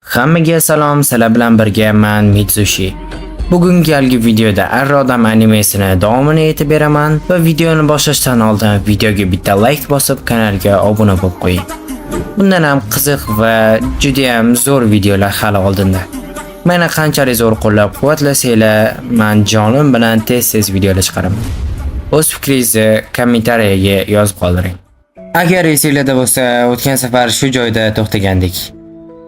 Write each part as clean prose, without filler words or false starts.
Hammaga salom, sizlar bilan birga man Mitsushi. Bugungi galgi videoda Arrodam animesini davomini aytib beraman va videoni boshlashdan oldin videoga bitta like bosib kanalga obuna bo'lib qo'ying. Bundan ham qiziq va juda ham zo'r videolar hali oldinda. Meni qanchalik zo'r qo'llab-quvvatlasanglar, men jonim bilan tez-tez videolar chiqaraman. O'z fikringizni kommentariyaga yozib qoldiring. Agar esinglarda bo'lsa, o'tgan safar shu joyda to'xtagandik.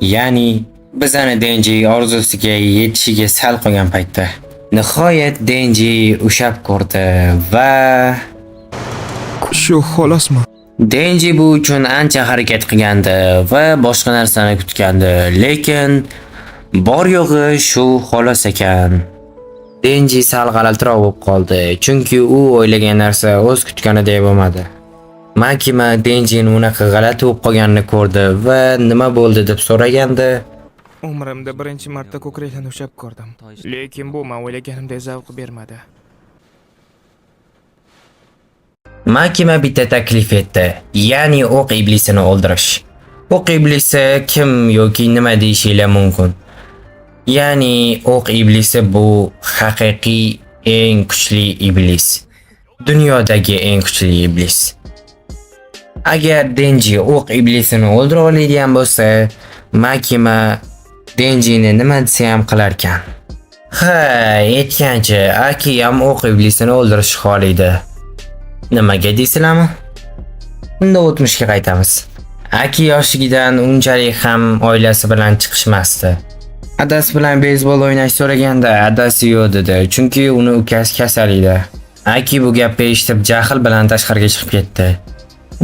Ya'ni bizani Denji orzusiga yetishiga sal qolgan paytda. Nihoyat Denji ushab ko'rdi va Shu xolosmi? Denji bu uchun ancha harakat qilgandi va boshqa narsani kutgandi, lekin bor yo'g'i shu xolos ekan. Denji sal g'alatiroq bo'lib qoldi, chunki u o'ylagan narsa o'z kutganidek bo'lmadi. Makima Denjini unaqa g'alati bo'lib qolganini ko'rdi va nima bo'ldi deb so'ragandi. Umrimda birinchi marta ko'kraklarni ushlab ko'rdim. Lekin bu men o'ylaganimdek zavq bermadi. Makima bitta taklif etdi, ya'ni o'q iblisini o'ldirish. O'q iblisi kim yoki nima deyishinglar mumkin. Ya'ni o'q iblisi bu haqiqiy eng kuchli iblis. Dunyodagi eng kuchli iblis. Agar Denji o'q iblisini o'ldira oladigan bo'lsa, Makima Denjini nima desa ham qilarkan. Ha, aytgancha, Aki ham o'q iblisini o'ldirishni xohlaydi. Nimaga deysizlarmi? Unda o'tmishga qaytamiz. Aki yoshligidan unchalik ham oilasi bilan chiqishmasdi. Adasi bilan beyzbol o'ynash so'raganda adasi yo'q dedi, chunki uni ukasi kasal edi. Aki bu gapni eshitib jahl bilan tashqariga chiqib ketdi.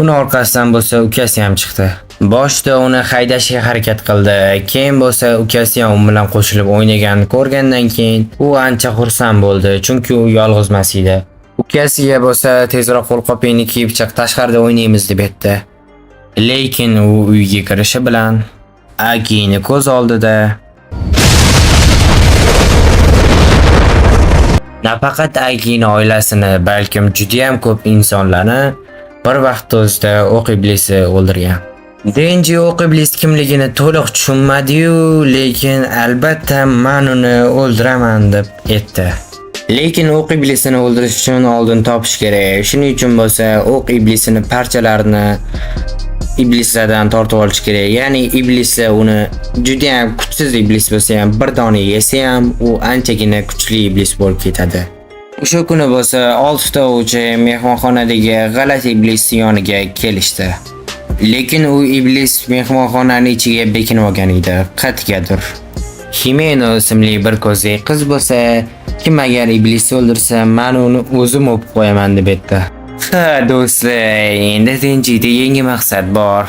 Uni orqasidan bo'lsa ukasi ham chiqdi. Boshida uni haydashga harakat qildi, keyin bo'lsa ukasi ham u bilan qo'shilib o'ynaganini ko'rgandan keyin u ancha xursand bo'ldi, chunki u yolg'iz emas edi. Ukasiga bo'lsa tezroq qo'lqopingni kiyib chiq, tashqarida o'ynaymiz deb aytdi. Lekin u uyga kirishi bilan Akini ko'z oldida nafaqat Akini oilasini, balkim juda ham ko'p insonlarni bir vaqt o'zida o'q iblisi o'ldirgan. Denji o'q iblis kimligini to'liq tushunmadi-yu, lekin albatta men uni o'ldiraman deb aytdi. Lekin o'q iblisini o'ldirish uchun oldin topish kerak. Shuning uchun bo'lsa o'q iblisini parchalarini iblislardan tortib olish kerak. Ya'ni iblislar uni juda ham kuchsiz iblis bo'lsa ham bir dona yesa ham u anchagina kuchli iblis bo'lib ketadi. O'sha kuni bo'lsa 6 ta ovchi mehmonxonadagi g'alati iblis yoniga kelishdi. Lekin u iblis mehmonxonani ichiga bekinib olgan edi, qatgadir. Ximeno ismli bir ko'zli qiz bo'lsa, kim agar iblisni o'ldirsa, men uni o'zim o'pib qo'yaman deb aytdi. Ha, do'stlar, endi Denjida yangi maqsad bor.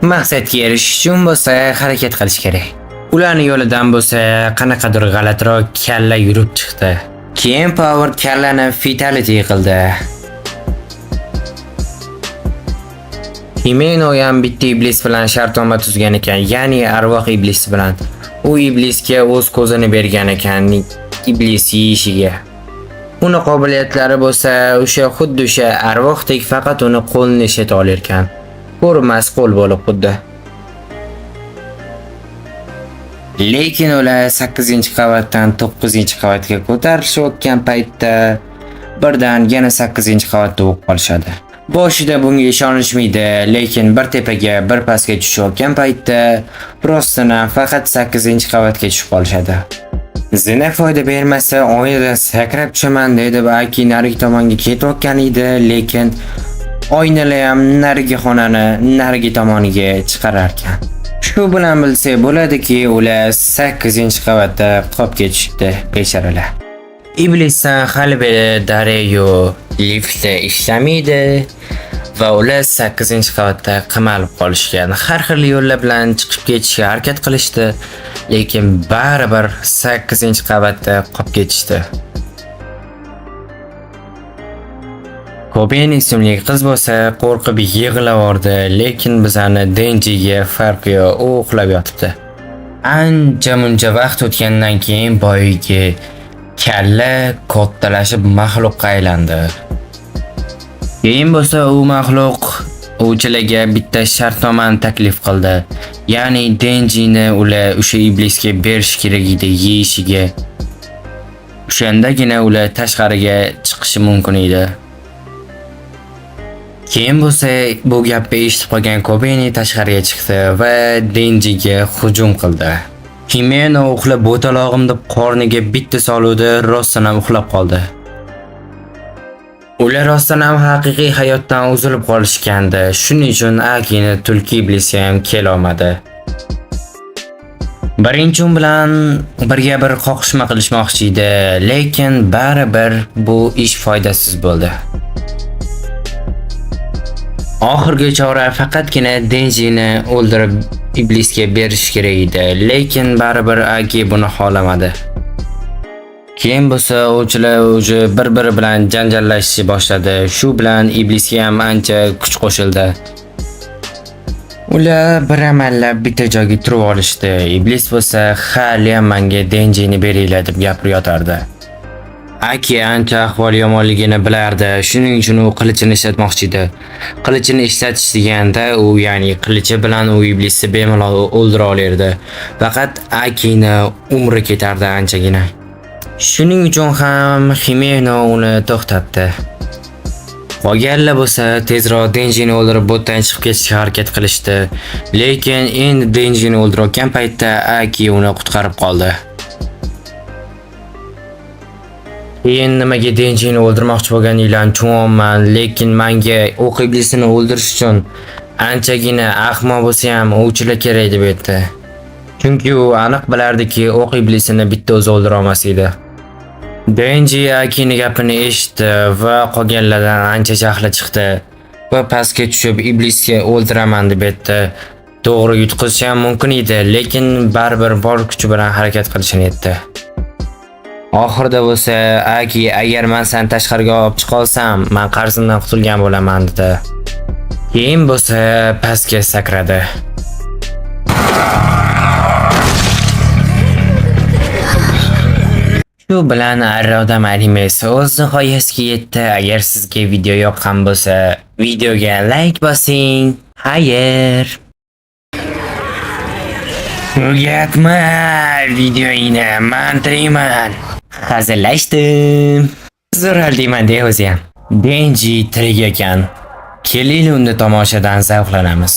Maqsadga erishish uchun bo'lsa harakat qilish kerak. Ularning yo'lidan bo'lsa qanaqadir g'alatiroq kalla yurib chiqdi. Keyin Power kallani fatality qildi. Himeno ham bitta iblis bilan shartnoma tuzgan ekan, ya'ni arvoh iblisi bilan. U iblisga o'z ko'zini bergan ekan iblis yeyishiga. Uni qobiliyatlari bo'lsa o'sha xuddi o'sha arvohdek faqat uni qo'lini ishlata olar ekan. Ko'rinmas qo'l bo'lib xuddi. Lekin ular 8-qavatdan 9-qavatga ko'tarilishayotgan paytda birdan yana 8-qavatda bo'lib qolishadi. Boshida bunga ishonishmaydi, lekin bir tepaga, bir pastga tushayotgan paytda rostdan faqat 8-qavatga tushib qolishadi. Zina foyda bermasa oynadan sakrab tushaman dedi Aki narigi tomonga ketayotgan edi, lekin oynalar ham narigi xonani narigi tomoniga chiqararkan. Shu bilan bilsak bo'ladiki, ular 8-qavatda qolib ketishdi bechoralar. Iblisdan hali beri darak yo'q, liftda ishlamaydi va ular 8-qavatda qamalib qolishgan. Har xil yo'llar bilan chiqib ketishga harakat qilishdi, lekin baribir 8-qavatda qolib ketishdi. Koben ismli qiz bo'lsa qo'rqib yig'lavordi, lekin bizani Denjiga farqi yo'q, u uxlab yotibdi. Ancha muncha vaqt o'tgandan keyin boyagi kalla kattalashib maxluqqa aylandi. Keyin bo'lsa u maxluq ovchilarga bitta shartnomani taklif qildi. Ya'ni Denjini ular o'sha iblisga berish kerak edi yeyishiga. O'shandagina ular tashqariga chiqishi mumkin edi. Keyin bo'lsa bu gapni eshitib qolgan Kobeni tashqariga chiqdi va Denjiga hujum qildi. Himeno uxlab bo'talog'im deb qorniga bitta soluvdi, rostdan ham uxlab qoldi. Ular rostdan ham haqiqiy hayotdan uzilib qolishgandi. Shuning uchun Akini tulki iblisi ham kelolmadi. Birinchi bilan birga bir qoqishma qilishmoqchi edi, lekin baribir bu ish foydasiz bo'ldi. Oxirgi chora faqatgina Denjini o'ldirib iblisga berish kerak edi, lekin baribir Aki buni xohlamadi. Keyin bo'lsa ovchilar уже bir-biri bilan janjallashishni boshladi. Shu bilan iblisga ham ancha kuch qo'shildi. Ular bir amallab bitta joyga turib olishdi. Iblis bo'lsa hali ham menga Denjini beringlar deb gapirib yotardi. Aki ancha ahvol yomonligini bilardi. Shuning uchun u qilichini ishlatmoqchi edi. Qilichini ishlatish deganda u, ya'ni qilichi bilan u iblisni bemalol o'ldira olardi. Faqat Akini umri ketardi anchagina. Shuning uchun ham Himeno uni to'xtatdi. Qolganlar bo'lsa tezroq Denjini o'ldirib botdan chiqib ketishga harakat qilishdi. Lekin endi Denjini o'ldirayotgan paytda Aki uni qutqarib qoldi. Keyin nimaga Denjini o'ldirmoqchi bo'lganinglarni tushunmayman, lekin menga o'q iblisini o'ldirish uchun anchagina ahmoq bo'lsa ham ovchilar kerak deb aytdi. Chunki u aniq bilardiki, o'q iblisini bitta o'zi o'ldira olmas edi. Denji Akini gapini eshitdi va qolganlardan ancha jahli chiqdi va pastga tushib iblisga o'ldiraman deb aytdi. To'g'ri yutqizishi ham mumkin edi, lekin baribir bor kuchi bilan harakat qilishini aytdi. Oxirida bo'lsa Aki, agar men seni tashqariga olib chiqa olsam, men qarzimdan qutulgan bo'laman dedi. Keyin bo'lsa pastga sakradi. Shu bilan Arrodam animesi o'z nihoyasiga yetdi. Agar sizga video yoqqan bo'lsa, videoga like bosing. Xayr. Tugatma videoyini, men tirikman. Hazillashdim. Zo'ral deyman de o'zi ham. Denji tirik ekan. Keling unda tomoshadan zavqlanamiz.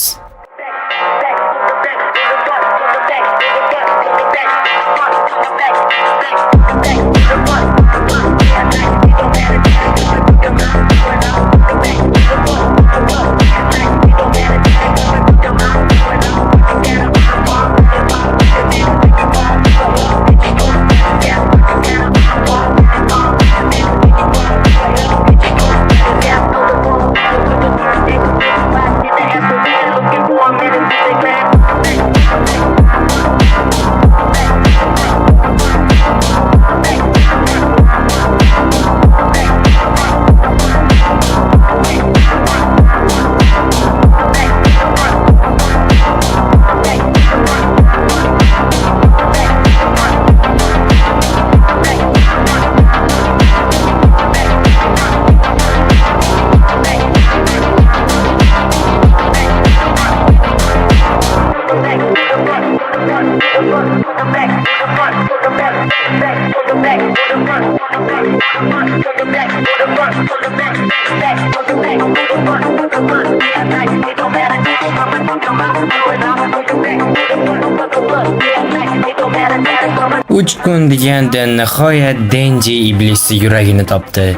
Uch kun deganda nihoyat Denji iblisi yuragini topdi.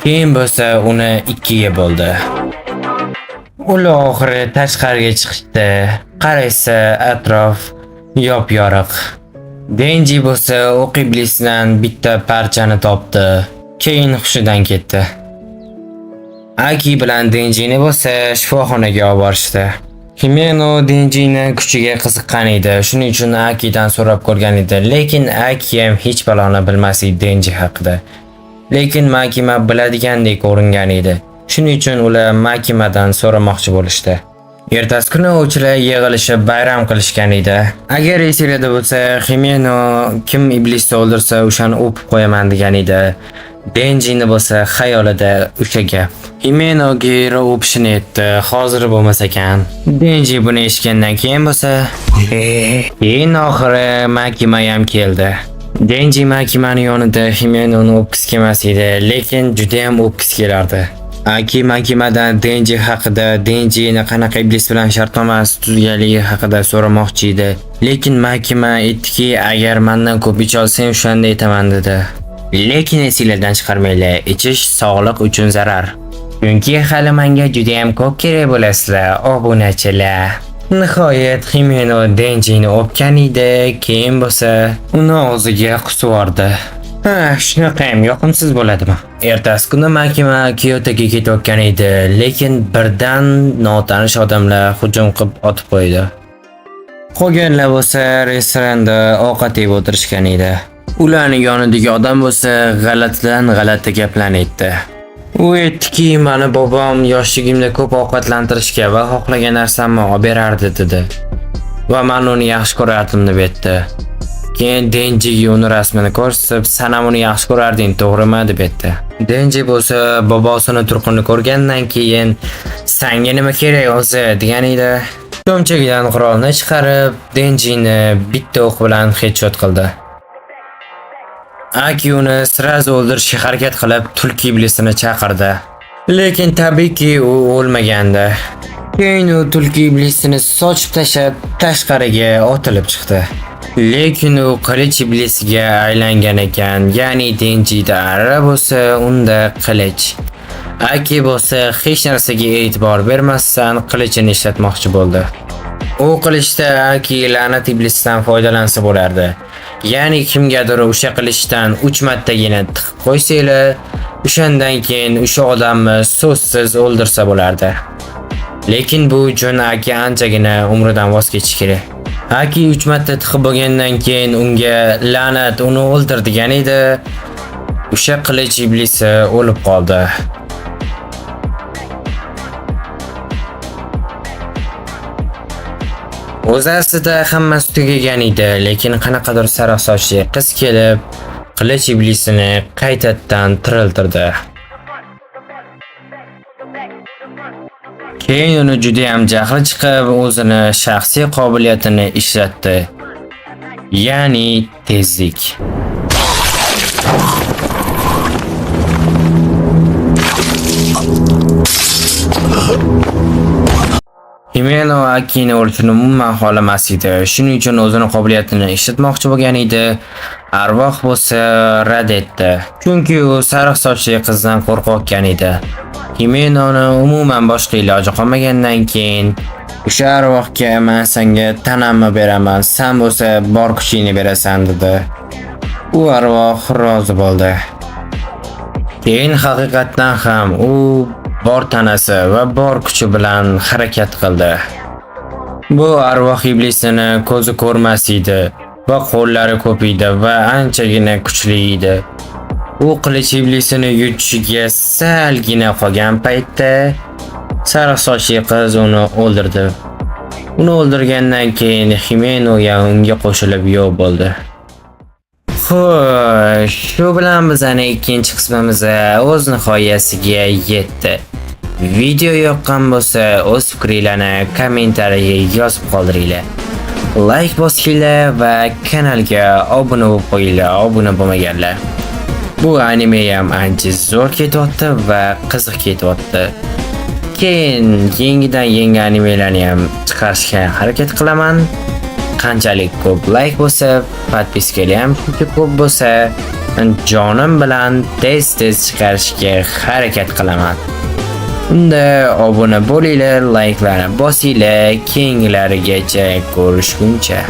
Keyin bo'lsa uni ikkiga bo'ldi. Ular oxiri tashqariga chiqishdi. Qaraysa atrof yop-yoriq. Denji bo'lsa o'q iblisdan bitta parchani topdi. Keyin hushidan ketdi. Aki bilan Denjini bo'lsa shifoxonaga olib borishdi. Himeno Denjini kuchiga qiziqqan edi. Shuning uchun Akidan so'rab ko'rgan edi, lekin Aki ham hech baloni bilmas edi Denji haqida. Lekin Makima biladigandek ko'ringan edi. Shuning uchun ular Makimadan so'ramoqchi bo'lishdi. Ertasi kuni ovchilar yig'ilishib bayram qilishgan edi. Agar esinglarda bo'lsa, Himeno kim iblisni o'ldirsa o'shani o'pib qo'yaman degan edi. Denjini bo'lsa xayolida o'sha gap. Himeno Geiro o'pishini aytdi, hozir bo'lmas ekan. Denji buni eshitgandan keyin bo'lsa, keyin oxiri Makima ham keldi. Denji Makimani yonida Himenoni o'pkisi kelmas edi, lekin juda ham o'pkisi kelardi. Aki Makimadan Denji haqida, Denjini qanaqa iblis bilan shartnomasi tuzganligi haqida so'ramoqchi edi. Lekin Makima aytdiki, agar mendan ko'p icholsang o'shanda aytaman dedi. Lekin esinglardan chiqarmanglar, ichish sog'liq uchun zarar. Chunki hali menga juda ham ko'p kerak bo'lasizlar, obunachilar. Nihoyat Himeno Denjini o'pgan edi, keyin bo'lsa uni og'ziga qusib yubordi. Ha, shunaqa ham yoqimsiz bo'ladimi? Ertasi kuni Makima Kyotoga ketayotgan edi, lekin birdan notanish odamlar hujum qilib otib qo'ydi. Qolganlar bo'lsa restoranda ovqat yeb o'tirishgan edi. Ularning yonidagi odam bo'lsa g'alatidan g'alati gaplarni aytdi. U aytdiki, mani bobom yoshligimda ko'p ovqatlantirishga va xohlagan narsamni olib berardi dedi. Va men uni yaxshi ko'rardim deb aytdi. Keyin Denjiga uni rasmini ko'rsatib, "San ham uni yaxshi ko'rarding, to'g'rimi?" deb aytdi. Denji bo'lsa bobosini turqini ko'rgandan keyin, "Sanga nima kerak o'zi?" degan edi. Cho'nchagidan qurolni chiqarib, Denjini bitta o'q bilan headshot qildi. Aki uni сразу o'ldirishga harakat qilib, tulki iblisini chaqirdi. Lekin tabiiyki u o'lmagandi. Keyin u tulki iblisini sochib tashlab, tashqariga otilib chiqdi. Lekin u qilich iblisiga aylangan ekan, ya'ni Denjida arra bo'lsa, unda qilich. Aki bo'lsa hech narsaga e'tibor bermasdan qilichini ishlatmoqchi bo'ldi. U qilichda Aki la'nat iblisdan foydalansa bo'lardi. Ya'ni kimgadir o'sha qilichdan 3 martagina tiqib qo'ysanglar, o'shandan keyin o'sha odamni so'zsiz o'ldirsa bo'lardi. Lekin bu uchun Aki anchagina umridan voz kechish kerak. Aki 3 marta tiqib bo'lgandan keyin unga la'nat uni o'ldir degan edi. O'sha qilich iblisi o'lib qoldi. O'zi aslida hammasi tugagan edi, lekin qanaqadir sariq sochli qiz kelib, qilich iblisini qaytadan tiriltirdi. Keyin uni juda ham jahli chiqib, o'zini shaxsiy qobiliyatini ishlatdi. Ya'ni tezlik. Himeno Akini o'lishini umuman xohlamas edi. Shuning uchun o'zini qobiliyatini ishlatmoqchi bo'lgan edi. Arvoh bo'lsa rad etdi. Chunki u sariq sochli qizdan qo'rqayotgan edi. Himenoni umuman boshqa iloji qolmagandan keyin o'sha arvohga men senga tanamni beraman, sen bo'lsa bor kuchingni berasan dedi. U arvoh rozi bo'ldi. Keyin haqiqatdan ham u bor tanasi va bor kuchi bilan harakat qildi. Bu arvoh iblisini ko'zi ko'rmas edi va qo'llari ko'p edi va anchagina kuchli edi. U qilich iblisini yutishiga salgina qolgan paytda sariq sochli qiz uni o'ldirdi. Uni o'ldirgandan keyin Himeno ham unga qo'shilib yo'q bo'ldi. Xo'sh, shu bilan bizning ikkinchi qismimiz o'z nihoyasiga yetdi. Video yoqqan bo'lsa, o'z fikringizni kommentariyaga yozib qoldiringlar. Like bosinglar va kanalga obuna bo'lib qo'yinglar, obuna bo'lmaganlar. Bu anime ham ancha zo'r ketyapti va qiziq ketyapti. Keyin yangidan yangi animelarni ham chiqarishga harakat qilaman. Qanchalik ko'p like bo'lsa, podpiskalar ham shuncha ko'p bo'lsa, jonim bilan tez-tez chiqarishga harakat qilaman. Unda obuna bo'linglar, likelarni bosinglar, keyingilarigacha ko'rishguncha.